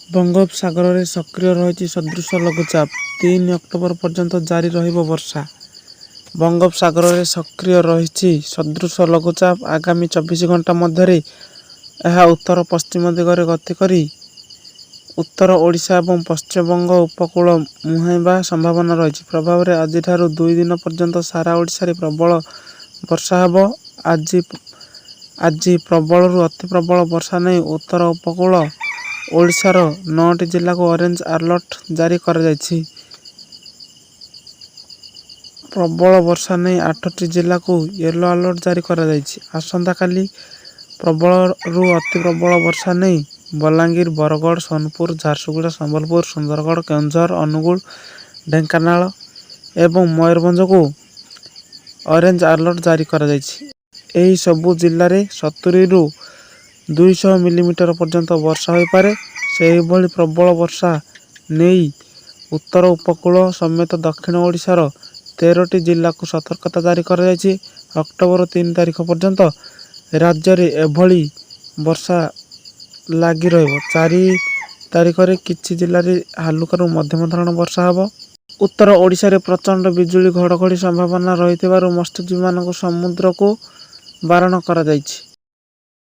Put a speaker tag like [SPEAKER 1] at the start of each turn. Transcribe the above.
[SPEAKER 1] ବଙ୍ଗୋପସାଗରରେ ସକ୍ରିୟ ରହିଛି ସଦୃଶ ଲଘୁଚାପ, 3 ଅକ୍ଟୋବର ପର୍ଯ୍ୟନ୍ତ ଜାରି ରହିବ ବର୍ଷା। ବଙ୍ଗୋପସାଗରରେ ସକ୍ରିୟ ରହିଛି ସଦୃଶ ଲଘୁଚାପ। ଆଗାମୀ 24 ଘଣ୍ଟା ମଧ୍ୟରେ ଏହା ଉତ୍ତର ପଶ୍ଚିମ ଦିଗରେ ଗତି କରି ଉତ୍ତର ଓଡ଼ିଶା ଏବଂ ପଶ୍ଚିମବଙ୍ଗ ଉପକୂଳ ମୁହାଁଇବା ସମ୍ଭାବନା ରହିଛି। ପ୍ରଭାବରେ ଆଜିଠାରୁ 2 ଦିନ ପର୍ଯ୍ୟନ୍ତ ସାରା ଓଡ଼ିଶାରେ ପ୍ରବଳ ବର୍ଷା ହେବ। ଆଜି ପ୍ରବଳରୁ ଅତି ପ୍ରବଳ ବର୍ଷା ନେଇ ଉତ୍ତର ଉପକୂଳ ଓଡ଼ିଶାର 9ଟି ଜିଲ୍ଲାକୁ ଅରେଞ୍ଜ ଆଲର୍ଟ ଜାରି କରାଯାଇଛି। ପ୍ରବଳ ବର୍ଷା ନେଇ 8ଟି ଜିଲ୍ଲାକୁ ୟେଲୋ ଆଲର୍ଟ ଜାରି କରାଯାଇଛି। ଆସନ୍ତାକାଲି ପ୍ରବଳରୁ ଅତି ପ୍ରବଳ ବର୍ଷା ନେଇ ବଲାଙ୍ଗୀର, ବରଗଡ଼, ସୋନପୁର, ଝାରସୁଗୁଡ଼ା, ସମ୍ବଲପୁର, ସୁନ୍ଦରଗଡ଼, କେନ୍ଦୁଝର, ଅନୁଗୁଳ, ଢେଙ୍କାନାଳ ଏବଂ ମୟୂରଭଞ୍ଜକୁ ଅରେଞ୍ଜ ଆଲର୍ଟ ଜାରି କରାଯାଇଛି। ଏହି ସବୁ ଜିଲ୍ଲାରେ 70ରୁ 200 ମିଲିମିଟର ପର୍ଯ୍ୟନ୍ତ ବର୍ଷା ହୋଇପାରେ। ସେହିଭଳି ପ୍ରବଳ ବର୍ଷା ନେଇ ଉତ୍ତର ଉପକୂଳ ସମେତ ଦକ୍ଷିଣ ଓଡ଼ିଶାର 13ଟି ଜିଲ୍ଲାକୁ ସତର୍କତା ଜାରି କରାଯାଇଛି। ଅକ୍ଟୋବର 3 ତାରିଖ ପର୍ଯ୍ୟନ୍ତ ରାଜ୍ୟରେ ଏଭଳି ବର୍ଷା ଲାଗି ରହିବ। 4 ତାରିଖରେ କିଛି ଜିଲ୍ଲାରେ ହାଲୁକାରୁ ମଧ୍ୟମ ଧରଣର ବର୍ଷା ହେବ। ଉତ୍ତର ଓଡ଼ିଶାରେ ପ୍ରଚଣ୍ଡ ବିଜୁଳି ଘଡ଼ଘଡ଼ି ସମ୍ଭାବନା ରହିଥିବାରୁ ମତ୍ସ୍ୟଜୀବୀମାନଙ୍କୁ ସମୁଦ୍ରକୁ ବାରଣ କରାଯାଇଛି।